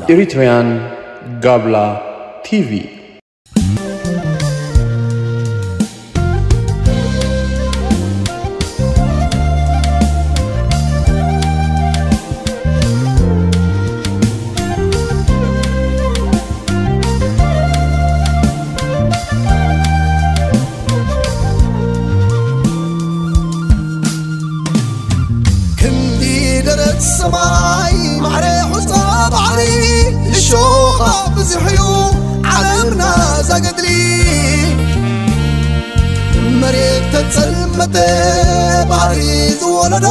Eritrean Gabla T V. ክንዲ ደረት ሰማይ ማዕረ ሑጻ ባሕሪ እሾኻ ብዙሕ እዩ ዓለምና ዛገድሊ መሬት ተጸልመተ ባሕሪ ዝወለዶ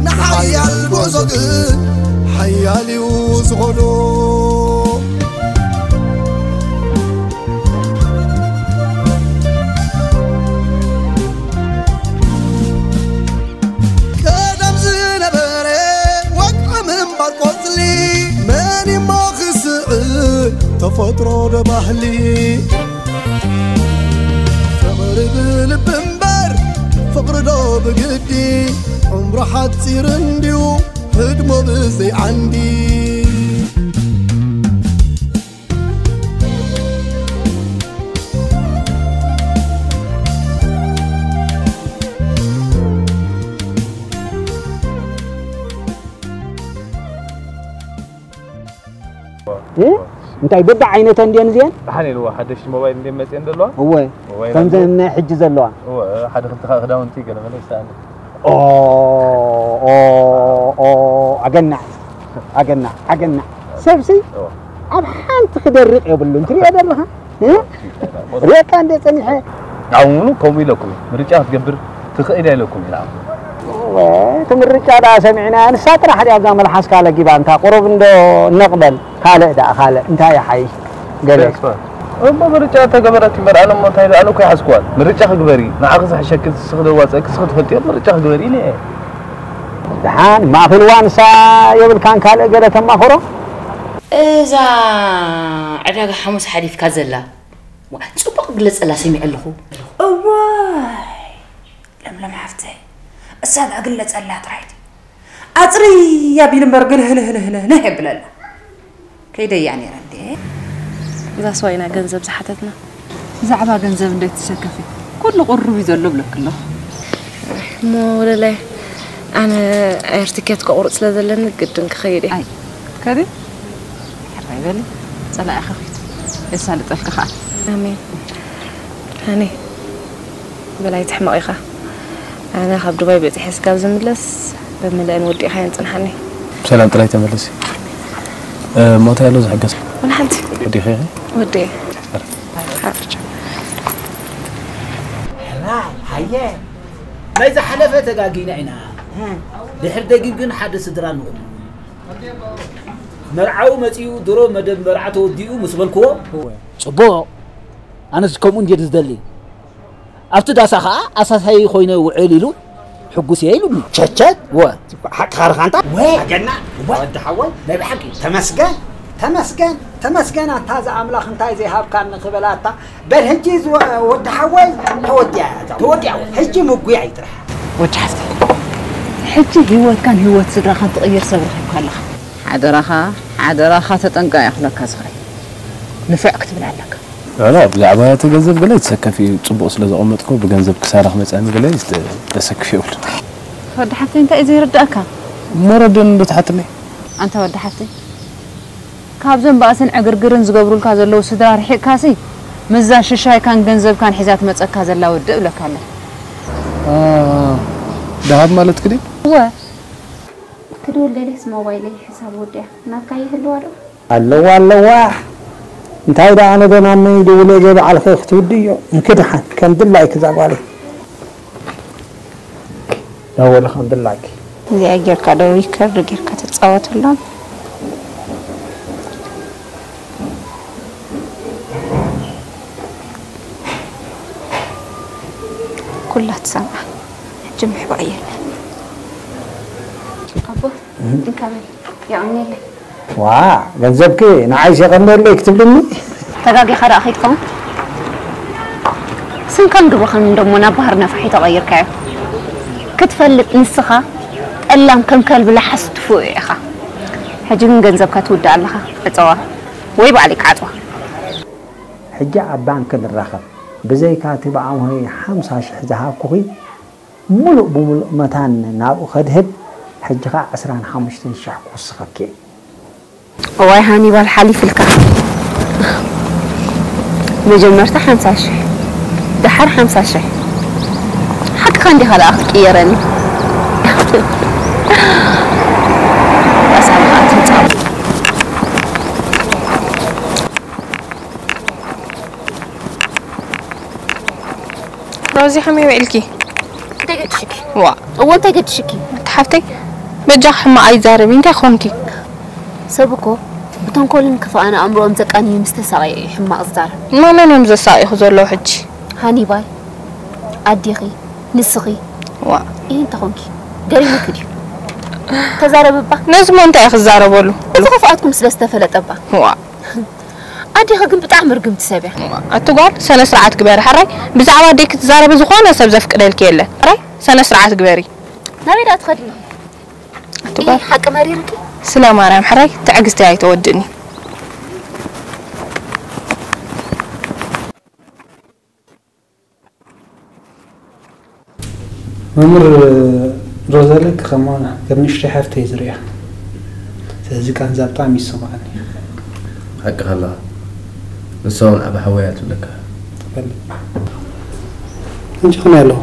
ንሓያል ጉዕዞ ግን ሓያል እዩ ዝኸዶ። ቀደም ዝነበረ ወግዒ ምንባር ቆጽሊ መን እሞ ክስዕር ተፈጥሮ ዶ ባህሊ ፍቕሪ ብልቢ እምበር ፍቕሪ ዶ ብግዲ ዕምሩ ሓጺር እንድዩ ህድሞ ብዘይ ዓንዲ። እንታይ በቢ ዓይነተን እንድየን እዚአን? ደሓን ኢልዋ ሓደሽቲ ሞባይል እንድየን መፅየን ዘለዋ? እወ እወ ከምዘን ናይ ሕጂ ዘለዋ? እወ ሓደ ክልተ ከዓ ክዳውንቲ ገለ መለ ይሰኣኒ። ኦ ኦ ኦ ኣገናዕ ኣገናዕ ኣገናዕ ሰብሲ ኣብ ሓንቲ ክደርቕ የብሉን ትሪኦ ዘለኻ እ? ሪኤካ እንደ ጸኒሐ ኣሁኑ ከምኡ ኢለኩም ምርጫ ክትገብር ትኽእል እያ ኢለኩም ኢና። እቲ ምርጫ ደኣ ሰሚዕናያ ንሳ ጥራሕ ድያ ኣብዛ መልሓስካ ለጊባ እንታ ቁሩብ እንዶ ነቕበል ካልእ ደኣ ካልእ እንታይ ይሓይሽ ገለ እሞ ምርጫ ተገበረት እምበር ኣነ እሞ እንታይ ኢለ ኣነ እኮ ይሓዝኩዋን ምርጫ ክግበሪ ንዓኺ ዝሕሸኪ ንስኺ ዘዋፀእኪ ንስኺ ትፈልጥዮ ምርጫ ክግበሪ ኢለ እየ። ደሓን ማእኽልዋ ንሳ የብልካን ካልእ ገለ ተማኽሮ? እዛ ዕዳጋ ሓሙስ ሓሊፍካ ዘላ ዋ፣ ጽቡቕ ግለጸላ ሰሚዐ ኣለኹ። እዋይ ለምለም ሓፍተይ እሳ ደኣ ግለጸላ ጥራይ ድዩ ኣጽርያ ቢሉ እምበር ግንህንህንህንህ የብለላ ከይደያ ነይረ እንዴ። እዛ ስዋይና ገንዘብ ዝሓተትና። ብዛዕባ ገንዘብ እንዴት ትሰከፊ ኩሉ ቁሩብ እዩ ዘሎ ብለኪ ኣለኹ። እሞ ወለላይ ኣነ ኣየር ትኬት ከቑርጽ ስለ ዘለኒ ግድን ክኸይድ እየ። ኣይ ከዲ ሕራይ በሊ ጸላኢ ከፊቱ የሳልጠልኪ ከኣ። ኣሜን ሃኒ በላይ ትሕመቕ ኢኻ። ኣነ ካብ ዱባይ በጺሐ ስጋብ ዝምለስ ብምልእን ወዲእኻዮን ጽንሓኒ። ብሰላም ጥራይ ተመለሲ። እሞ እንታይ ኣሎ ዝሕገዝ? ወላ ሓንቲ። ወዲኺ ኢኺ? ወዲኤ። ሕራይ ሃየ ናይ ዝሓለፈ ተጋጊና ኢና ድሕር ደጊም ግን ሓደ ስድራ ንኹን መርዓዊ መጺኡ ድሮ መደብ መርዓ ተወዲኡ ምስ በልክዎ ጽቡቕ ኣነስ ከምኡ እንድየ ዝደሊ ኣብቲ ዳሳ ኸዓ ኣሳሳይ ኮይነ ውዕል ኢሉ ሕጉስ እየ ኢሉኒ ቸቸት ወ ሓቅኻ ርኻ ኣንታ ወ ኣገና ወዲ ሓወይ ናይ ብሓቂ ተመስገን ተመስገን ተመስገን ኣንታ እዛ ኣምላኽ እንታይ ዘይሃብካኒ ክበላታ በል ሕጂ ወዲ ሓወይ ተወዲኣ እያ እዛ ተወዲኣ ሕጂ ምጉያ እዩ ጥራሕ ወዲ ሓፍተይ ሕጂ ህይወትካን ህይወት ስድራኻን ትቕይር ሰብ ረኺብካ ኣለኻ ሓደራኻ ሓደራኻ ተጠንቀቕ እየ ክብለካ ዝኽእል ንፍዕ ክትብል ኣለካ ኣላ ብዛዕባ እቲ ገንዘብ ገለ ይትሰከፍ እዩ ጽቡቕ ስለ ዘቐመጥኮ ብገንዘብ ክሳራ ክመጻኒ ገለ ይተሰክፍ የብሉ ወዲ ሓፍተይ እንታይ እዩ ዘይርዳእካ እሞ ረድእኒ ዶ ትሓትለይ ኣንታ ወዲ ሓፍተይ ካብዞም ባእስን ዕግርግርን ዝገብሩልካ ዘለዉ ስድራ ርሒቕካሲ ምስዛ ሽሻይካን ገንዘብካን ሒዛ ትመጸካ ዘላ ወዲ እብለካ ኣለኹ። ደሃብ ማለትኪ ድዩ? እወ። ክድውል ደልየስ ሞባይለይ ሕሳብ ወዲኣ ናትካ ይህልዋ ዶ? ኣለዋ ኣለዋ እንታይ ደኣ ኣነ ዶ ናብ መን ይድውል እየ ዘይበዓልኺ ክትውድእዮ እንኪ ደሓን ከም ድላይኪ እዛ ጓለይ። ደወለ ከም ድላይኪ። እዚኣ ጌርካ ዶ ሪከርድ ጌርካ ትጻወተሎም? ኩላ ትሰምዓ ሕጂ ምሕባእ የለን። ኣቦ እንካ በል የቐንየለይ። ዋእ ገንዘብኪ ንዓይስ የቐንየለይ ክትብልኒ? ተጋጊኻ ደኣ ከይትኸውን? ከም ድሮ ከም ደሞ ናብ ባህር ነፋሒ ተቐይርካዮ። ክትፈልጥ ንስኻ ጠላም ከም ከልቢ ለሓስ ትፍኡ ኢኻ። ሕጂ ግን ገንዘብካ ትውድእ ኣለኻ። ዕጸዋ። ወይ ባዕለይ ክዓጽዋ። ሕጂ ኣብ ባንክ ንራኸብ። ብዘይካ እቲ ብኣምሆይ ሓምሳ ሽሕ ዝሃብኩኺ፣ ምሉእ ብምሉእ መታን ናብኡ ከድህብ፣ ሕጂ ኸኣ ዕስራን ሓሙሽተን ሽሕ ክውስኸኪ እየ። እዋይ ሃኒባል ሓሊፍልካ። መጀመርታ ሓምሳ ሽሕ፣ ደሓር ሓምሳ ሽሕ። ሓቅኻ እንዲኻ ደኣ ክትቅየረኒ። ኣሳልካ ትምጻእ። ሮዚ ከመይ ውዒልኪ? እንታይ ገድሽኪ? ዋ እዎ እንታይ ገድሽኪ? ሓፍተይ በጃ ሕማቕ ኣይዛረቢ እንታይ ኮንኪ? ሰብ እኮ ብተንኮልን ክፍኣን ኣእምሮኦም ዘቃንዩ ምስ ተሳቐየ እዩ ሕማቕ ዝዛረብ። እሞ መን እዮም ዘሳቒኹ ዘለዉ ሕጂ? ሃኒባል ኣዴኺ ንስኺ ዋ ይህ እንተ ኾንኪ ገሪሙኪ ድዩ? ተዛረብባ ነዚ ሞ እንታይ እዩ ክዛረበሉ? እዚ ክፍኣትኩም ስለ ዝተፈለጠባ ዋ ኣዴኺ ግን ብጣዕሚ ርግምቲ ሰብ እያ። ኣቲ ጓል ሰነ ስርዓት ግበሪ ሕራይ ብዛዕባ ኣዴኪ ትዛረቢ ዝኾነ ሰብ ዘፍቅደልኪ የለ ሕራይ ሰነ ስርዓት ግበሪ ናበይ ደኣ ትኸዲ? ኣቲ ጓል ሓቂ መሪርኪ? ስለ ማርያም ሕራይ ትዕግስቲ ኣይተወድእኒ መምህር ሮዛ ልክ ከማና ከም ንእሽተይ ሓፍተይ ዝሪኣ። ስለዚ ቃንዛ ብጣዕሚ ይስምዓኒ። ሓቅኻ ኣለኻ። ንሳ እውን ዓቢ ሓወይ እያ ትብለካ። እንጂ ኹን ኣለኹ።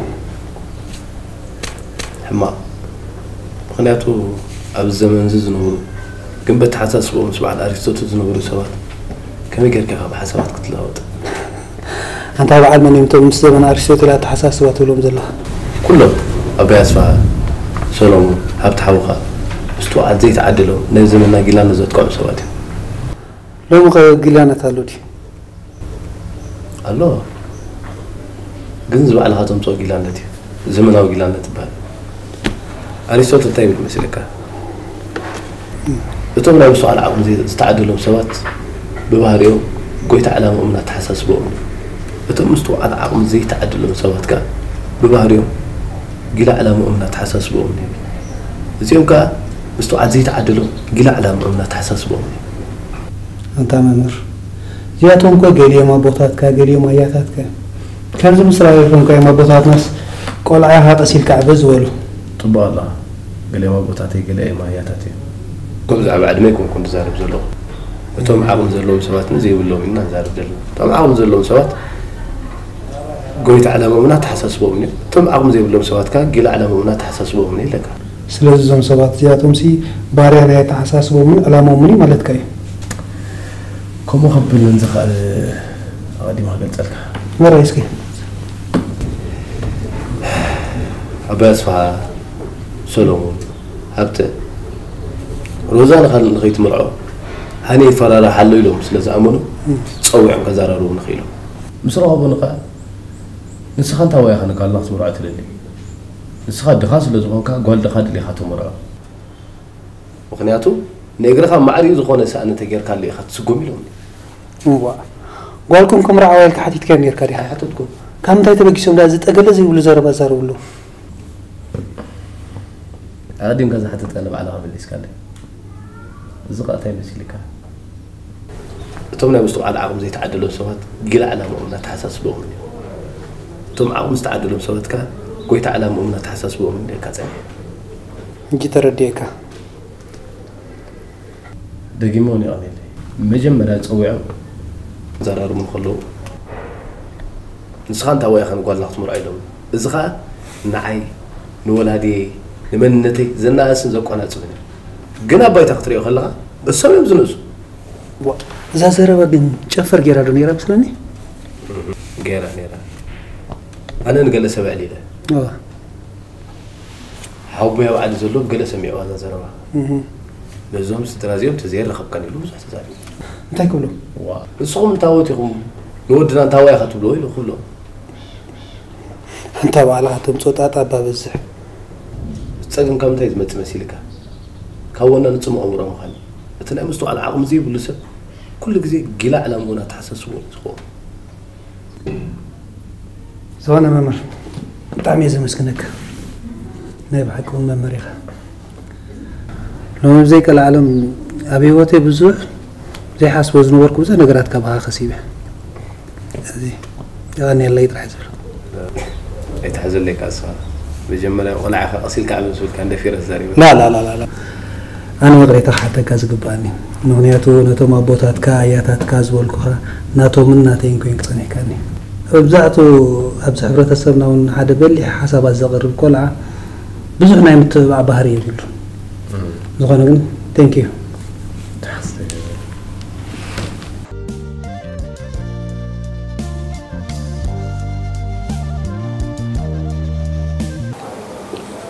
ሕማቕ። ምኽንያቱ ኣብዚ ዘመን እዚ ዝነብሩ ግን በተሓሳስብኦም ምስ በዓል ኣሪስቶትል ዝነበሩ ሰባት ከመይ ጌርካ ኢኻ ብሓሳባት ክትለዋወጥ? ኣንታ በዓል መን እዮም እቶም ምስ ዘመን ኣሪስቶትል ኣተሓሳስባ ትብሎም ዘለኻ? ኩሎም ኣባይ ኣስፍሃ፣ ሰሎሙን፣ ሃብተ ሓውኻ፣ ምስትውዓል ዘይተዓደሎም ናይ ዘመንና ጊላነት ዘጥቅዑ ሰባት እዮም። ሎሚ ኸ ጊላነት ኣሎ ድዩ? ኣሎ። ግን እዚ ባዕልኻ ተምፅኦ ጊላነት እዩ። ዘመናዊ ጊላነት ይበሃል። ኣሪስቶትል እንታይ ይብል መሲልካ? እቶም ናይ ምስትውዓል ዓቕሚ ዘይ- ዝተዓደሎም ሰባት ብባህሪኦም ጎይታ ዕላምኦምን ኣተሓሳስብኦምን እዮም። እቶም ምስትውዓል ዓቕሚ ዘይተዓደሎም ሰባት ከኣ ብባህሪኦም ጊላ ዕላምኦምን ኣተሓሳስብኦምን እዮም። እዚኦም ከኣ ምስትውዓል ዘይተዓደሎም ጊላ ዕላምኦምን ኣተሓሳስብኦምን እዮም። ኣንታ መምህር፣ እዚኣቶም እኮ ገሊኦም ኣቦታትካ ገሊኦም ኣያታትካ እዮም። ከምዚ ምስ ረኣኹም ከ እዮም ኣቦታትናስ ቆልዓ ኢኻ ቀስ ኢልካ ዕበ ዝበሉ። ጽቡቕ ኣለኻ። ገሊኦም ኣቦታተይ ገሊኦም ኣያታተይ እዮም። እኮ ብዛዕባ ዕድመ ኣይኮንኩን ዝዛረብ ዘለኹ። እቶም ዓቕሚ ዘለዎም ሰባትን ዘይብሎም ኢና ንዛረብ ዘለና። እቶም ዓቕሚ ዘለዎም ሰባት ጎይታ ዕላምኦምን ኣተሓሳስብኦምን እዮም። እቶም ዓቕሚ ዘይብሎም ሰባት ከኣ ጊላ ዕላምኦምን ኣተሓሳስብኦምን እዮም ኢለካ። ስለዚ እዞም ሰባት እዚኣቶም ሲ ባርያ ናይ ኣተሓሳስቦምን ዕላሞምን እዩ ማለትካ እዩ። ከምኡ ከብል ንዝኽእል ኣቐዲመ ክገልጸልካ። መራይ እስኪ። ኣባይ ኣስፍሃ፣ ሰሎሞን፣ ሃብተ፣ ሮዛ ንኻልእ ንኸይትምርዖ ሃኒ ይፈራርሓ ኣሎ ኢሎም ስለ ዝኣመኑ ጸዊዖም ከዘራርቡ ንኽኢሎም። ምስ ረኸቡኒ ከኣ ንስኻ እንታይ ወያኻ ንጋልና ክትምርዖ ትደሊ? ንስኻ ድኻ ስለ ዝኾንካ ጓል ድኻ ደሊኻ ተመርዖ። ምኽንያቱ ንእግርኻ ማዕሪኡ ዝኾነ ሳእኒ እንተጌርካሉ ኢኻ ትስጎም ኢሎምኒ። እዋእ ጓልኩም ክምርዓዋ ኢልካ ሓቲትካዮም ኔርካ ዲኻ? ኣይሓተትኩን። ካብ ምንታይ ተበጊሶም ደኣ እዚ ጠገለ ዘይብሉ ዘረባ ይዛረቡ ኣለዉ? ኣቐዲምካ ዝሓተትካኒ ባዕልኻ መሊስካለይ። እዚ ኸኣ እንታይ መሲልካ? እቶም ናይ ምስትውዓል ዓቕሚ ዘይተዓደሎም ሰባት ጊላ ዕላምኦምን ኣተሓሳስብኦምን እዮም። እቶም ዓቕሚ ዝተዓደሎም ሰባት ከኣ ጎይታ ዕላምኦምን ኣተሓሳስብኦምን ኢለካ ጸኒሐ። ሕጂ ተረዲኤካ። ደጊመ እውን የቐንየለይ። መጀመርያ ጸዊዖም ዘራርሙ ከለዉ ንስኻ እንታይ ወያኻ ንጓልና ክትምርዖ ኢሎም። እዚ ኸኣ ንዓይ፣ ንወላዲየይ፣ ንመንነተይ ዘነኣእስን ዘቆናጽብን እዩ። ግን ኣብ ባይታ ክትሪኦ ከለኻ እሶም እዮም ዝንእሱ። እዛ ዘረባ ግን ጨፈር ጌራ ዶ ኔራ መስለኒ? ጌራ ኔራ። ኣነ ንገለ ሰብ ኣዕሊለ። ሓወቦይ ኣብ ዓዲ ዘሎ ብገለ ሰሚዕዋ እዛ ዘረባ። ነዞም ስድራ እዚኦም ተዘየራኸብካን ኢሉ ብዙሕ ተዛሪቡ። እንታይ ክብሎ? ዋ ንስኹም እንታወት ኢኹም ንወድና እንታዋይ ኢኻ ትብልዎ ኢሉ ክብሎ። ኣንታ ባዕልኻ ተምፅኦ ጣጣ ኣባ በዝሕ። እቲ ፀገም ካብ ምንታይ ዝመፅእ መሲልካ? ካብ ወናኒ ፅሙቕ ኣእምሮ ምዃን እዩ። እቲ ናይ ምስትውዓል ዓቕሚ ዘይብሉ ሰብ ኩሉ ግዜ ጊላ ዕላምኡን ኣተሓሳስብኡን እዩ ዝኸውን። ዝኾነ መምህር፣ ብጣዕሚ እየ ዘመስግነካ። ናይ ብሓቂ እውን መምህር ኢኻ። ሎሚ ብዘይቀልዓለም ኣብ ህይወተይ ብዙሕ ዘይሓስቦ ዝነበርኩ ብዙሕ ነገራት ካባኻ ከሲበ። እዚ የቐንየለይ ጥራሕ ዝብል። ኣይትሓዘለይ ከዓ ንስኻ። መጀመርያ ቆልዓ ኢኻ ቀስ ኢልካ ዓብ ምስ በልካ እንደፊረ ተዛሪበ። ላ፣ ላ፣ ላ፣ ላ፣ ላ። ኣነ ይቕሬታ ክሓተካ ዝግባኣኒ። ምኽንያቱ ነቶም ኣቦታትካ፣ ኣያታትካ ዝበልኩኻ ናቶምን ናተይን ኮይንካ ጸኒሕካኒ። መብዛሕትኡ ኣብዚ ሕብረተሰብና እውን ሓደ በሊሕ ሓሳባት ዘቕርብ ቆልዓ ብዙሕ ናይ ምትብባዕ ባህሪ የብሉን። እም። ዝኾነ ግን፣ thank you።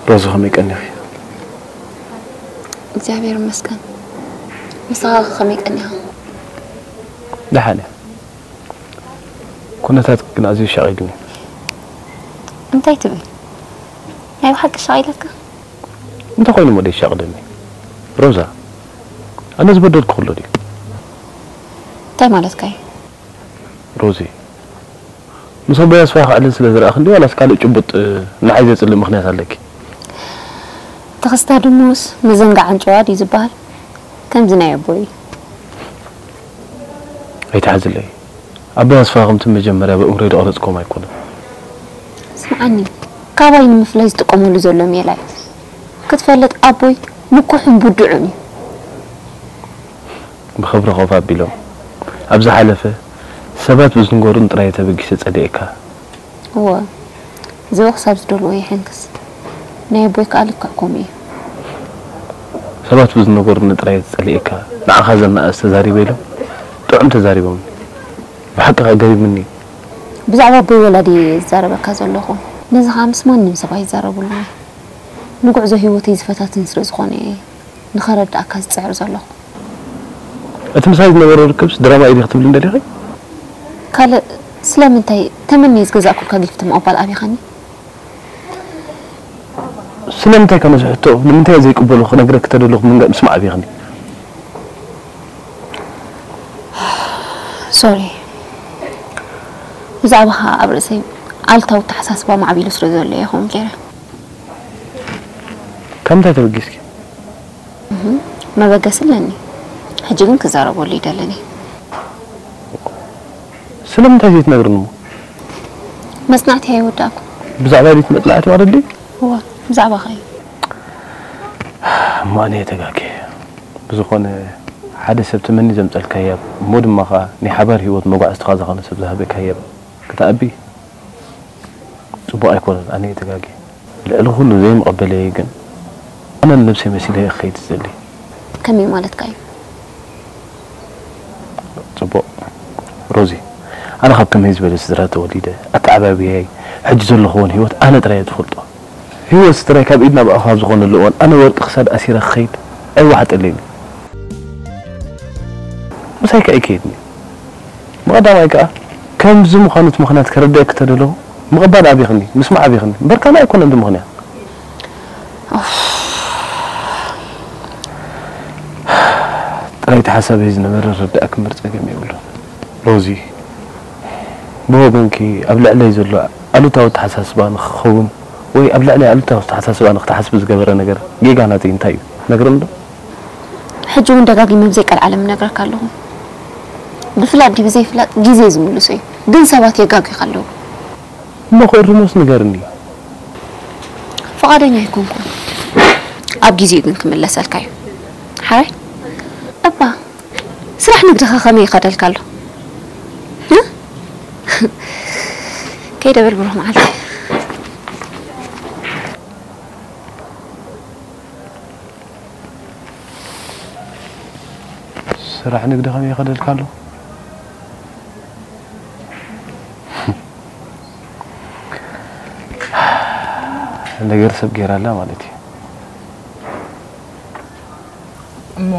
ሮዚ፣ ከመይ ቀኒኺ? እግዚኣብሔር ይመስገን። ንስኻ ከ ከመይ ቀኒኻ? ደሓን እየ። ኩነታትኪ ግን ኣዝዩ ሻቒሉኒ። እንታይ ትብል? ናይ ብሓቂ ሻቒለካ? እንተኾይኑ እሞ ደይሻቕለኒ። ሮዛ፣ ኣነ ዝበደልኩኺ ኣሎ ድዩ? እንታይ ማለትካ እዩ? ሮዚ፣ ምስ ኣቦይ ኣስፋ ክዕልል ስለ ዝረኣኽኒ ድዩ ዋላስ ካልእ ጭቡጥ፣ ንዓይ ዘጽልእ ምኽንያት ኣለኪ? ተኸስታ ድሙስ መዘንጋዕ ኣንጭዋ ድዩ ዝበሃል? ከምዚ ናይ ኣቦይ። ኣይትሓዝለይ። ኣቦይ ኣስፋ ከምቲ መጀመርያ ብእምሮይ ዝቐረጽክዎም ኣይኮኑን። ስምዓኒ፣ ካባይ ንምፍላይ ዝጥቀመሉ ዘሎ ሜላ እዩ። ክትፈልጥ ኣቦይ ምኩሕን ብዱዕን እዩ። ብኽብሪ ኮፍ ኣቢሎም። ኣብ ዝሓለፈ ሰባት ብዝንገሩኒ ጥራይ ተበጊሰ ጸሊኤካ። እወ፣ እዚ ክሳብ ዝደልዎ ይሕንክስ። ናይ ኣቦይ ከኣ ልክዕ ከምኡ እዩ። ሰባት ብዝነገሩኒ ጥራይ እየ ዝጸልኤካ፣ ንዓኻ ዘነኣእስ ተዛሪበ ኢሎም ጥዑም ተዛሪቦምኒ። ብሓቂ ከኣ ገሪሙኒ እዩ። ብዛዕባ ኣቦይ ወላ ድየ ዝዛረበካ ዘለኹ? ነዚ ከኣ ምስ ማንም ሰብ ኣይዛረቡሉን እየ። ንጉዕዞ ህይወተይ ዝፈታትን ስለ ዝኾነ እየ ንኸረድኣካ ዝጽዕር ዘለኹ። እቲ ምሳይ ዝነበረ ርክብስ ድራማ እዩ ዲኺ ትብልኒ ደሊኺ? ካልእ ስለምንታይ ተመንየ ዝገዛእኩልካ ጊፍቲ ምቕባል ኣቢኻኒ? ስለምንታይ ካብ ነዚ ሕቶ ንምንታይ ዘይቅበሎ ክነግረኪ ተደለኹ ምንጋ-፣ ምስማዕ ኣቢኽኒ። ሶሪ። ብዛዕባኻ ኣብ ርእሰይ ኣሉታዊ ኣተሓሳስባ ማዕቢሉ ስለ ዘሎ እየ ከምኡ ገይረ። ካብ ምንታይ ተበጊስኪ? እህ፣ መበገሲ ኣለኒ። ሕጂ ግን ክዛረበሉ ይደልን እየ። ስለምንታይ ዘይትነግርኒ እሞ? መጽናዕቲ ኣይወዳእኩ። ብዛዕባ ቤት መጽናዕቲ ማለት ድዩ? እወ፣ ብዛዕባኻ እዩ። እሞ ኣነ እየ ተጋግየ። ብዝኾነ፣ ሓደ ሰብ ተመኒ ዘምጸልካ ህያብ፣ እሞ ድማ ኸኣ ናይ ሓባር ህይወት መጓዕዝትኻ ዝኾነ ሰብ ዝሃበካ ህያብ ክትኣቢ ጽቡቕ ኣይኮነን። ኣነ እየ ተጋግየ። ልዕሊ ኩሉ ዘይምቕበለይ ግን፣ ኣነ ንነብሰይ መሲለ እየ ክኸይድ ዝደሊ። ከመይ ማለትካ እዩ? ጽቡቕ ሮዚ፣ ኣነ ካብ ከመይ ዝበለ ስድራ ተወሊደ፣ ኣተዓባብያይ፣ ሕጂ ዘለኹዎን ህይወት ኣነ ጥራይ እየ ዝፈልጦ። ህይወት ስድራይ ካብ ኢድ ናብ ኣፍ ኣብ ዝኾነሉ እዋን፣ ኣነ ወርቂ ክሳድ ኣሲረ ክኸይድ ኣይወሓጠለይን እዩ። ምሳይ ከኣ ኣይከይድን እዩ። ብቐዳማይ ከኣ፣ ከምዚ ምዃኑ እቲ ምኽንያት ከረድኣኪ ተደለኹ፣ ምቕባል ኣቢኽኒ፣ ምስማዕ ኣቢኽኒ። እምበር ካልእ ኣይኮነን እቲ ምኽንያት። ኦፍ። ጥራይ እቲ ሓሳበይ ዝነበረ ዝርድኣኪ እምበር ጸገም የብሉን። ሮዚ፣ ብወገንኪ ኣብ ልዕለይ ዘሎ ኣሉታዊ ኣተሓሳስባ ንኽኸውን ወይ ኣብ ልዕለይ ኣሉታዊ ኣተሓሳስባ ንኽትሓስቢ ዝገበረ ነገር ጌጋ ናተይ እንታይ እዩ? ነግረኒ ዶ? ሕጂ እውን ደጋጊመ ብዘይ ቀልዓለም እነግረካ ኣለኹ። ብፍላጥ ድዩ ብዘይፍላጥ ግዜ ዝምልሶ እዩ። ግን ሰባት የጋግዩኻ ኣለዉ። እሞ ክእርሞስ ንገርኒ። ፍቓደኛ ኣይኮንኩን። ኣብ ግዜኡ ግን ክምለሰልካ እዩ። ሓራይ? እባ፣ ስራሕ ንግድኻ ከመይ ይኸደልካ ኣሎ? እ? ከይደ በል ብሩኽ መዓልቲ። ስራሕ ንግዲ ከመይ ይኸደልካ ኣሎ? ነገር ሰብ ጌራ ኣላ ማለት እዩ። እሞ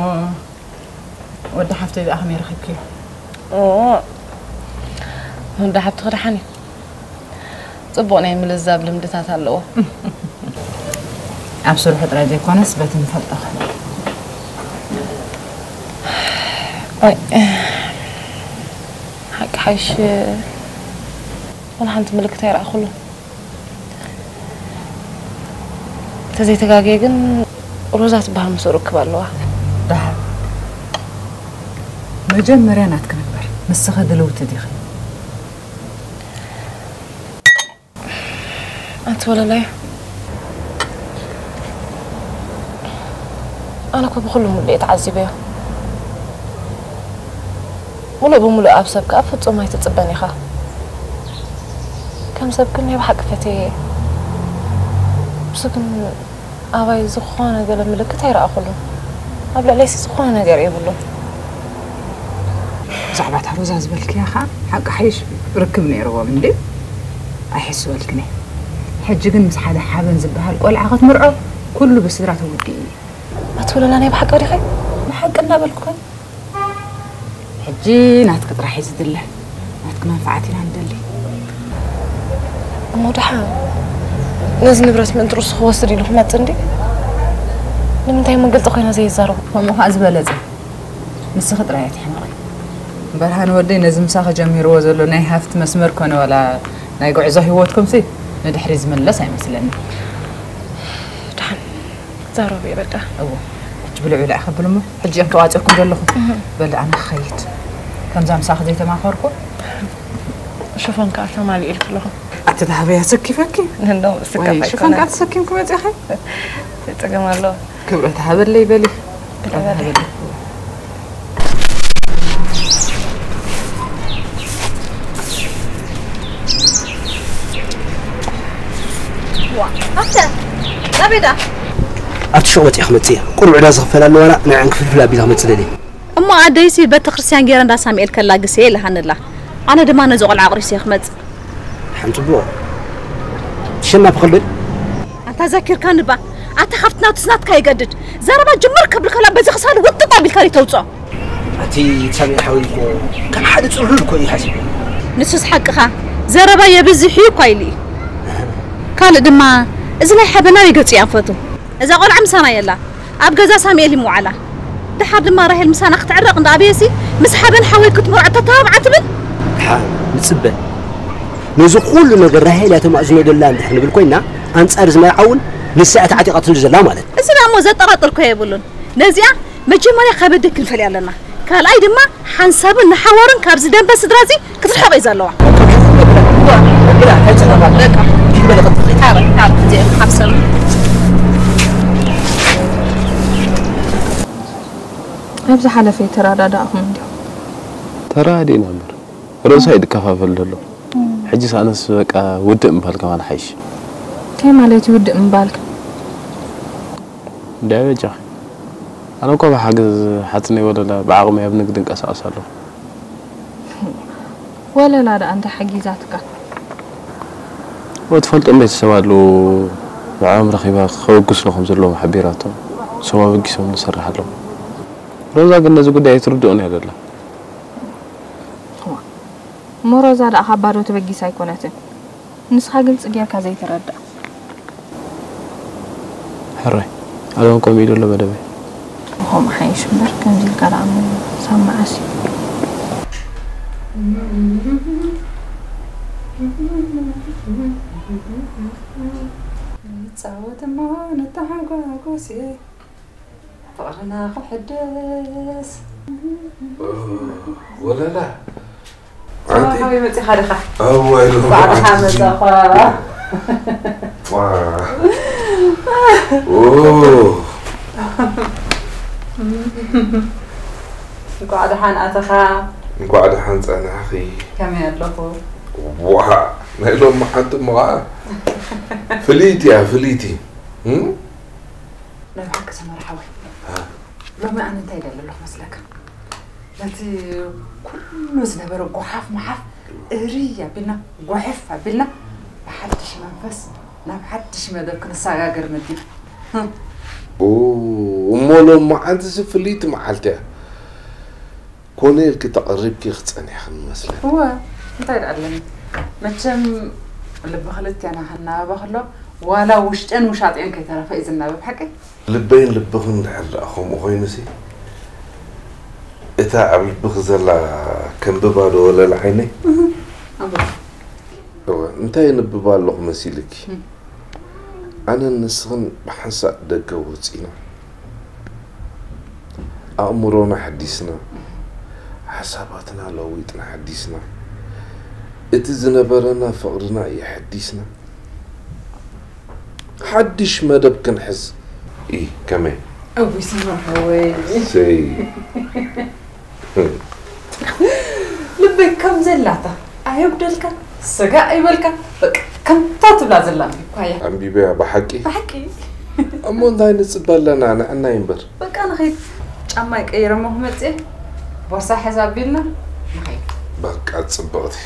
ወዲ ሓፍተይ ደኣ ከመይ ረኺብክዮ? ኦ፣ ወዲ ሓብትኺ ደሓን እዩ። ጽቡቕ ናይ ምልዛብ ልምድታት ኣለዎ። ኣብ ስርሑ ጥራይ ዘይኮነስ በቲ ንፈልጦ ኸ? ዋይ፣ ሓቂ ሓይሽ ወላ ሓንቲ ምልክት ኣይረኣኹሉን። እንተዘይተጋግየ ግን ሮዛ ትበሃል ምስኡ ርክብ ኣለዋ። ደሓን። መጀመርያ ናትኪ ንግበር። ንስኺ ድልውቲ ዲኺ? ኣንቲ ወለላይ፣ ኣነ እኮ ብኹሉ ሙሉእ እየ ተዓዚበዮ። ሙሉእ ብሙሉእ ኣብ ሰብ ከኣ ፍጹም ኣይትጽበን ኢኻ። ከም ሰብ ግን ናይ ብሓቂ ፈትየዮ እየ። ንሱ ግን ኣባይ ዝኾነ ገለ ምልክት ኣይረኣኹሉን። ኣብ ልዕለይሲ ዝኾነ ነገር የብሉን። ብዛዕባ እታ ሮዛ ዝበልክያ ኸኣ ሓቂ ሓይሽ ርክብ ነይርዎም እንድዩ። ኣይሕስበልክን እየ። ሕጂ ግን ምስ ሓደ ሓበን ዝበሃል ቆልዓ ክትምርዖ ኩሉ ብስድራ ተወዲኡ እዩ። ኣቲ ወለላ ናይ ብሓቂ ዲኺ? ብሓቂ እናበልኩኺ። ሕጂ ናትኪ ጥራሕ እዩ ዝድለ። ናትኪ መንፈዓት ኢና ንደሊ። እሞ ደሓን ነዚ ንብረት ምእንቲ ርእሱ ክወስድ ኢሉ ክመጽእ እንዲ? ንምንታይ መገልጢ ኮይና ዘይዛረቡ? ከምኡ ኸኣ ዝበለጸ። ንስኺ ጥራይ ኣይትሕመቒ። በርሃን ወደይ ነዚ ምሳኺ ጀሚርዎ ዘሎ ናይ ሃፍቲ መስመር ኮነ ዋላ ናይ ጉዕዞ ህይወትኩምሲ ንድሕሪ ዝምለስ ኣይመስለኒ። ደሓን ክዛረቡ እየ በቃ። እዎ። ሕጂ ብልዑ ኢለ ከብል እሞ ሕጂ እዮም ተዋፂኦኩም ዘለኹም። እህ። በል ኣነ ክኸይድ። ከምዛ ምሳኺ ዘይተማኸርኩ። ሽፎን ከኣ ተማሊኡ ኢልኪ ኣለኹ። ኣቲ ተሃበያ ሰኪፈኪ። እንደው ወይ ስካፍ ሽፎን ኣይኮነ። ከኣ ተሰኪምኪ መፂእኺ። ጸገም ኣለዎ። ክብረት ሃበለይ በሊ። ክብረት ሃበለይ። ዋ፣ ኣፍተ፣ ናበይ ዳ? ኣብቲ ሹቕ ወፂኣ ክመፅእ እያ። ቁሩብ ዕዳ ዝኽፈል ኣለዋና፣ ንዕን ክፍልፍል ኣቢላ ክመፅእ ደልየ። እሞ ኣደይሲ ቤተክርስትያን ገይረ እንዳ ሳሙኤል ከላግስ እየ ኢላሃኒ ኣላ። ኣነ ድማ ነዚ ቆልዓ ኣቑሪሰ እየ ክመፅእ። ሓንቲ ጽቡቕ። ሸናፊ ከልብል? ኣንታ ዘኪርካኒ እባ። ኣታ ካብቲ ናቱስ ናትካ ይገድድ። ዘረባ ጅምር ከብል ከላ በዚ ክሳዱ ውጥጥ ኣቢልካ ዶ ተውፅኦ? ኣቲ ሳሚ ሓወይ እኮ ከም ሓደ ጽሉል እኮ እዩ ሓሲቡ። ንሱስ ሓቅኻ። ዘረባ የብዝሕ እዩ እኳ ኢሉ እዩ። ካልእ ድማ፣ እዚ ናይ ሓበን ኣበይ ገጹ እዩ ኣንፈቱ? እዛ ቆልዓ ምሳና የላ። ኣብ ገዛ ሳሙኤል እዩ ምውዓላ። ደሓር ድማ ራሄል ምሳና ክትዕረቕ እንዳ ኣበየሲ፣ ምስ ሓበን ሓወይ ክትምርዖ ተተባብዓ ትብል? ደሓር ንጽበ። ነዚ ኩሉ ነገር ራሄል እያ ተማእዝኖ ዘላ እንድሕር ንብል ኮይና፣ ኣንጻር እዚ መርዓ እውን ንሳ እያ ተዓጢቓትሉ ዘላ ማለት። እዚ ደኣ እሞ ዘጠራጥር እኮ የብሉን። ነዚኣ መጀመርያ ካብ ኣደ ክንፈልያ ኣለና። ካልኣይ ድማ ሓንሳብን ንሓዋሩን ካብዚ ደንበ ስድራ እዚ ክትርሕቕ እዩ ዘለዋ። በቃ፣ በቃ፣ በቃ፣ በቃ፣ በቃ። በቃ። ሂድ በለ፣ ቀጥታ። ታረ፣ ታረ፣ እዚኦም ሓብሰም። ኣብ ዝሓለፈ ተረዳዳእኹም እንዲኹም። ተረዳዲእና እምበር። ርእሳ እዩ ዝከፋፈል ዘሎ። እም። ሕጂስ ኣነስ በቃ ውድእ ምባል ከማን ሓይሽ። እንታይ ማለት እዩ ውድእ ምባል? እንድዒ በጃኺ። ኣነ እኮ ብሓገዝ ሓትነይ ወለላ ብዓቕመይ ኣብ ንግዲ እንቀሳቐስ ኣለኹ። ወለላ ደኣ እንታይ ሓጊዛትካ? እወ፣ ትፈልጦም ቤተሰብ ኣለዉ። ንዕኦም ረኺበ ከበግሱኒ ከም ዘለዎም ሓቢራቶም። ንሶም ኣበጊሶም ንሰርሕ ኣለኹ። ሮዛ ግን ነዚ ጉዳይ ኣይትርድኦን እያ ዘላ። እዋ፣ እሞ ሮዛ ደኣ ካብ ባዶ ተበጊሳ ኣይኮነትን። ንስኻ ግልጺ ጌርካ ዘይትረድኣ። ሕራይ፣ ኣለም ከምኡ ኢሉ ኣሎ መደበይ። ከምኡ ሓይሽ እምበር፣ ከምዚ ኢልካ ደኣ እሞ ክሳብ መዓስ እዩ? ንጻወት እሞ ንተሓጓጎስ። ፍቕርና ክሕደስ። ኦ፣ ወለላ። ኣንቲ? ኣንቲ? ካበይ መጺኻ ዲኻ? እዋይ፣ ሎ-፣ እንኳዕ ደሓን መጻኻ። ዋ። ኦ። እንኳዕ ደሓን ኣተኻ። እንኳዕ ደሓን ጸናሕኺ። ከመይ ኣለኹ? ዋ፣ ናይ ሎሚ ሓንቲ እሞ ኸዓ ፍልይቲ እያ፣ ፍልይቲ። እም? ናይ ብሓቂ ሰመረ ሓወይ፣ ሎሚ ኣነ እንታይ ይደሊ ኣለኹ መስለካ? ነቲ ኩሉ ዝነበረ ጓሓፍ መሓፍ እርይ ኣቢልና፣ ጓሕፍ ኣቢልና፣ ብሓድሽ መንፈስ ናብ ሓድሽ መደብ ክንሰጋገር መዲብ። ኦ፣ እሞ ሎሚ መዓልቲ እዚ ፍልይቲ መዓልቲ እያ። ኮነ ኢልኪ ተቐሪብኪ ክጸኒሕክን መስለኒ። እወ፣ እንታይ ደኣ ኣለኒ? መቸም ልቢ ክልቴና ክናበባ ከሎ፣ ዋላ ውሽጠን ውሻጤን ከይተረፈ እዩ ዝናበብ፣ ሓቀይ? ልበይን ልብኽን እንድሕር ደኣ ከምኡ ኮይኑሲ፣ እታ ኣብ ልብኺ ዘላ ከንብባ ዶ ወለላ ዓይነይ? እህ፣ ኣንብባ። እወ፣ እንታይ የንብብ ኣለኹ መሲልኪ? ኣነን ንስኽን ብሓንሳእ ደገ ወፂና፣ ኣእምሮና ሓዲስና፣ ሓሳባትና ለዊጥና ሓዲስና፣ እቲ ዝነበረና ፍቕርና የሐዲስና፣ ሓድሽ መደብ ክንሕዝ። ኢ፣ ከመይ? እውይ፣ ሰማዕ ሓወይ። ሰይ። ልበይ ከም ዘላታ ኣየጉደልካ፣ ስጋእ ኣይበልካ። በቃ፣ ከምታ ትብላ ዘላ እኳ እያ። ኣንቢበያ ብሓቂ? ብሓቂ። እሞ እንታይ ንጽበ ኣለና? ንዕናይ እምበር። በቃ፣ ንኸይድ። ጫማይ ቀይረ እሞ ክመጽእ እየ። ቦርሳ ሕዛ ኣቢልና ንኸይድ። በቃ፣ ጽብቕቲ።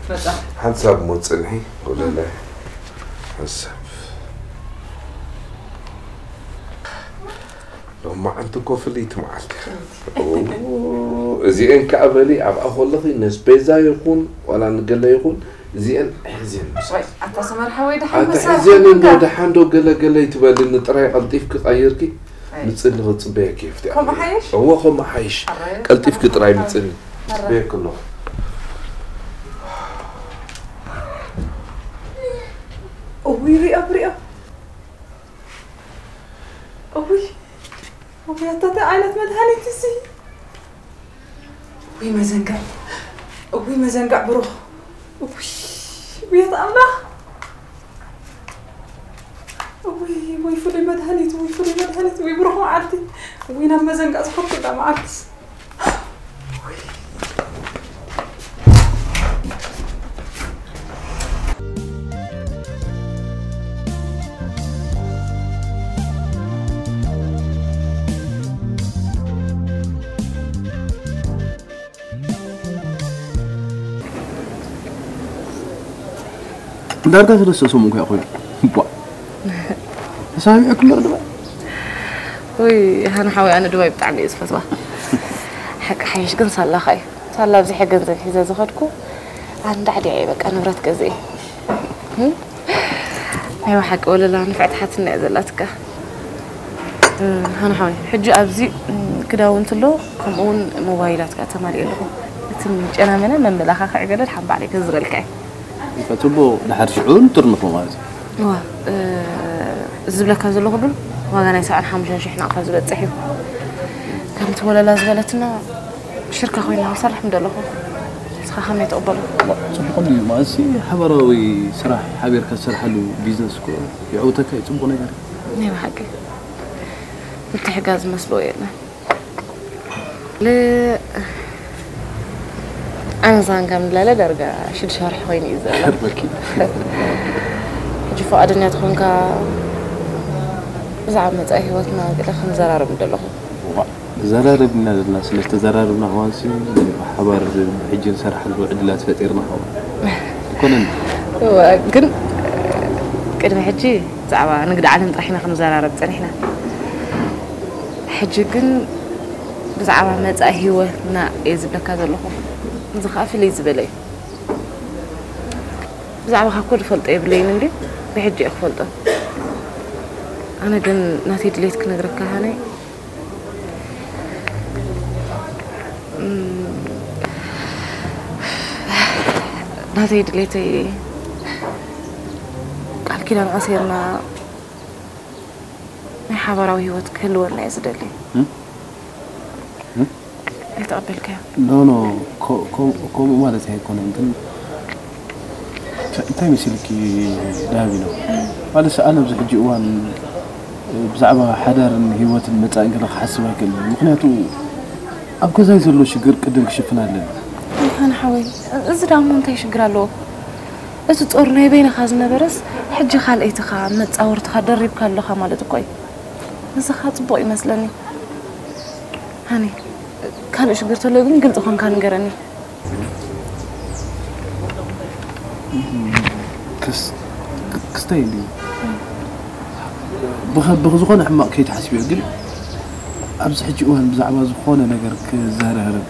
መጻ። ሓንሳብ እሞ ጽንሒ፣ ወለላይ። ሓንሳብ። ሎማዓንቲ እኮ ፍልይቲ መዓልቲ። ኦ፣ እዚኤን ከኣ በሊ ኣብኣ ከለኺ ነስቤዛ ይኹን ዋላ ንገለ ይኹን እዚኤን ኣሕዝየን ምሳኺ። ወይ፣ ኣታ ሰመር ሓወይ፣ ደሓን ኣታ መሳርሒ ሕዝየን እንዶ ኢኻ። ደሓን ዶ ገለ ገለ ይትበልኒ ጥራይ ቀልጢፍኪ ቀይርኪ ኣይ። ምጽሊ ክጽበየኪ እየ ኣብቲ ከምኡ ኣቢለ። ሓይሽ? እወ፣ ከምኡ ሓይሽ። ኣረ፣ ቀልጢፍኪ ጥራይ ምጽሊ። ኣረ። ጽበየኪ ኣለኹ። እውይ፣ ሪኦ፣ ሪኦ። እውይ፣ እውይ፣ ኣታ እንታይ ዓይነት መድሃኒት እዚ? እውይ፣ መዘንጋዕ፣ እውይ፣ መዘንጋዕ ብሩኽ፣ እውይ፣ ውየት ኣምላኽ፣ እውይ፣ ወይ ፍሉይ መድሃኒት፣ ወይ ፍሉይ መድሃኒት፣ ወይ ብሩኽ መዓልቲ፣ እውይ፣ ናብ መዘንጋዕ ዝኸፍትላ መዓልትስ። ዳርጋ ሰለስተ ሰሙን እኮ ኮይኑ። ቧ። ተሰማሚዕኩም ዶ ዱባይ? ውይ፣ ሃና ሓወይ፣ ኣነ ዱባይ ብጣዕሚ እየ ዝፈትዋ። ሓቂ ሓይሽ ግን ሳላኻ እዩ። ሳላ ኣብዚሐ ገንዘብ ሒዘ ዝኸድኩ፣ ኣንዳዕዲዐ እየ በቃ ንብረት ገዝኤ። እም? ናይ ብሓቂ ወለላ ንፍዕቲ ሓትና እያ ዘላትካ። እም፣ ሃና ሓወይ፣ ሕጂ ኣብዚ፣ እም፣ ክዳውንቲ ኣሎ፣ ከምኡ እውን ሞባይላት ከኣ ተማሊኤ ኣለኹ። እቲ ጨናመነ መመላኻኽዒ ገለ ድሓን ባዕለይ ከዝረልካ እየ። በቃ፣ ጽቡቕ፣ ድሓር ሽዑ ንጥርንፎ ማለት እዩ። እዋ፣ እ፣ ዝብለካ ዘለኹ ግን ዋጋ ናይ ሰብዓን ሓሙሽተን ሽሕ ናቕፋ ዝበጽሕ እዩ። ከምቲ ወለላ ዝበለትና፣ ሽርካ ኮይና ክንሰርሕ ምደለኹ። ንስኻ ከመይ ትቕበሎ? ጽቡቕ እዩ። ማለትሲ፣ ሓባራዊ ስራሕ ሓቢርካ ትሰርሓሉ ቢዝነስ እኮ የዕውተካ እዩ። ጽቡቕ ነገር እዩ። ናይ ብሓቂ። ምትሕጋዝ ዝመስሎ የለን። ል-፣ ኣነ ዛን ከም ንላለ ዳርጋ ሽዱሽተ ወርሒ ኮይኑ እዩ ዘሎ። ይገርመኪ። ሕጂ ፍቓደኛ ተኾንካ ብዛዕባ መጻኢ ህይወትና ገለ ክንዘራረብ ምደለኹ። ዋ፣ ንዘራረብ ኢና ዘለና። ስለ ዝተዘራረብና ከማንሲ፣ ብሓባር ሕጂ ንሰርሓሉ ዕድላት ፈጢርና ከማን። ኣይኮነን? እወ፣ ግን ቅድሚ ሕጂ ብዛዕባ ንግዲ ዓለም ጥራሕ ኢና ክንዘራረብ ጸኒሕና። ሕጂ ግን ብዛዕባ መጻኢ ህይወትና እየ ዝብለካ ዘለኹ። እዚ ኸኣ ፍልይ ዝበለ እዩ። ብዛዕባኻ እኮ ዝፈልጦ የብለይን እንድዩ፣ ብሕጂ እየ ክፈልጦ። ኣነ ግን ናተይ ድሌት ክነግረካ ሃነይ። እም፣ ናተይ ድሌተይ ቃል ኪዳን ኣሲርና ናይ ሓባራዊ ህይወት ክህልወና እየ ዝደሊ። እም? እም? ኣይተቐበልካዮ? ኖ፣ ኖ፣ ኮ-፣ ኮ-፣ ከምኡ ማለት ኣይኮነን፣ ግን እንታይ መሲልኪ ዳሃቢኖ? ማለት ኣነ ኣብዚ ሕጂ እዋን ብዛዕባ ሓዳርን ህይወትን መጻኢን ገለ ክሓስብ ኣይክእልን። ምኽንያቱ ኣብ ገዛይ ዘሎ ሽግር ቅድም ክሽፍን ኣለኒ። ሃና ሓወይ፣ እዚ ደኣ እሞ እንታይ ሽግር ኣለዎ? እቲ ጾር ናይ በይንኻ ዝነበረስ፣ ሕጂ ካልኣይትኻ መጻወርትኻ ደሪብካ ኣለኻ ማለት እኮ እዩ። እዚ ኸኣ ጽቡቕ ይመስለኒ። ሃኒ፣ ካልእ ሽግር ተሎ ግን ግልጺ ኾንካ ንገረኒ። ክስ-፣ ክስታይ እንድዩ። ብኸ-፣ ብዝኾነ ሕማቕ ከይትሓስብዮ፣ ግን ኣብዚ ሕጂ እዋን ብዛዕባ ዝኾነ ነገር ክዘራረብ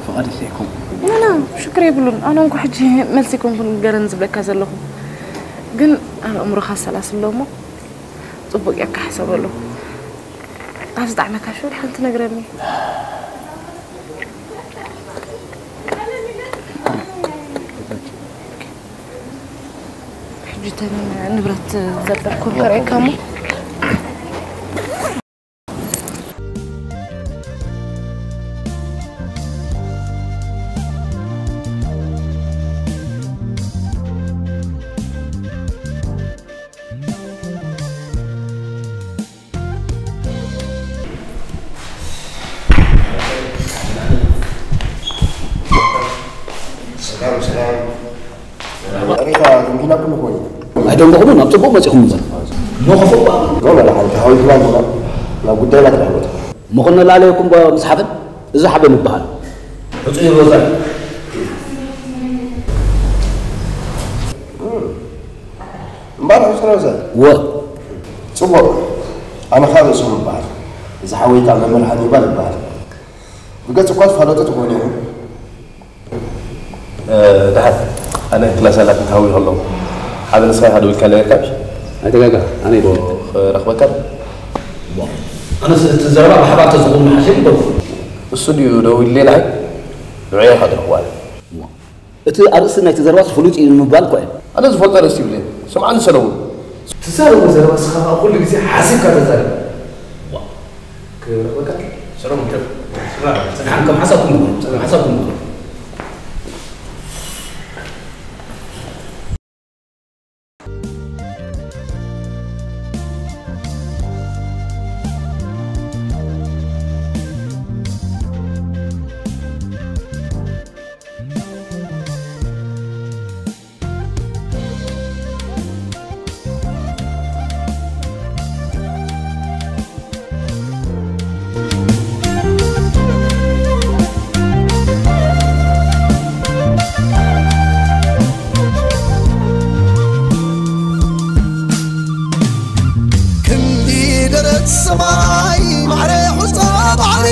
ፍቓደኛ ኣይኮንኩን። ኖ፣ ኖ፣ ሽግር የብሉን። ኣነ እንኳ ሕጂ መልሲ ኣይኮንኩን ገረን ዝብለካ ዘለኹ። ግን ኣብ ኣእምሮኻ ኣሰላስሎ እሞ ጽቡቕ ጌርካ ሕሰበሉ። ኣብ ዝጠዓመካ ሽዑ ሓንቲ ነግረኒ። ጅተን ንብረት ዘበርኩም ከርእየካሞ። ሰላም ሰላም። ሬታ ደንጊናኩም ይኾን? ኣይደንጎኹምን፣ ኣብ ጽቡቕ መጺኹም ዘሎ። ኖ፣ መላ ሓንቲ ሃዊትና ኣለና። ናብ ጉዳይና ተዳወት። መኾነ ላለየኩም ጓ ምስ ሓፍን፣ እዚ ሓበን ይበሃል። ሕጹይ ሮዛ። እምበኣር ሕጹይ ሮዛ። ወ። ጽቡቕ። ኣነ ኸኣ ርእሶም እበሃል። እዚ ሓወይ ከኣ መምህር ሃኒባል ይበሃል። ብገጽ እኳ ትፋለጡ ትኾኑ ኢኹም። ደሓር ኣነ ክላስ ኣላትን ክሃዊ ከለኹ ሓደ ንስኻ ኢኻ ደዊልካ ነርካ። ኣይተጋጋ፣ ኣነ እየ ደዊለ። ክረኽበካ። ኣነስ እቲ ዘረባ ብሓባር ተዝኾኑ ሓሸ ይደው። እሱ ድዩ ደዊልሌ ንዓይ? ንዑ ኢኻ ትረኽቦ ኣነ። እቲ ኣርእስቲ ናይቲ ዘረባስ ፍሉጥ እዩ ንምባል እኮ እየ። ኣነ ዝፈልጦ ኣርእስቲ ይብለይ። ስምዓኒ ሰለሙን። ትዛረቦ ዘረባ ንስኻ ኸኣ ኩሉ ግዜ ሓሲብካ ተዛረብ። ክረኽበካ። ሰለሙን፣ ከም ሓሳብኩም ግበሩ። ከም ሓሳብኩም ግበሩ። ክንዲ ደረት ሰማይ ማዕረ ሑጻ ባሕሪ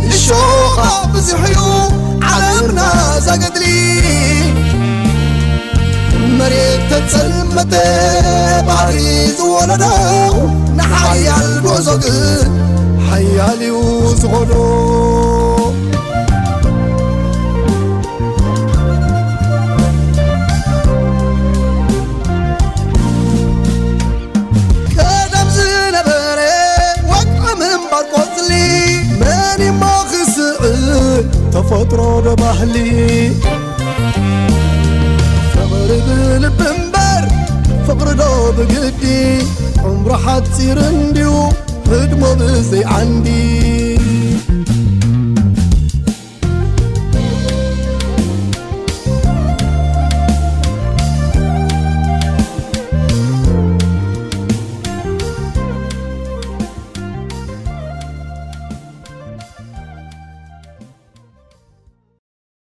እሾኻ ብዙሕ እዩ ዓለምና ዛገድሊ መሬት ተጸልመተ ባሕሪ ዝወለዶ ንሓያል ጉዕዞ ግን ሓያል እዩ ዝኾዶ ቀደም ዝነበረ ወግዒ ምንባር ቆጽሊ መን እሞ ክስዕር ተፈጥሮ ዶ ባህሊ ፍቕሪ ብልቢ እምበር ፍቕሪ ዶ ብግዲ ዕምሩ ሓጺር እንድዩ ህድሞ ብዘይ ዓንዲ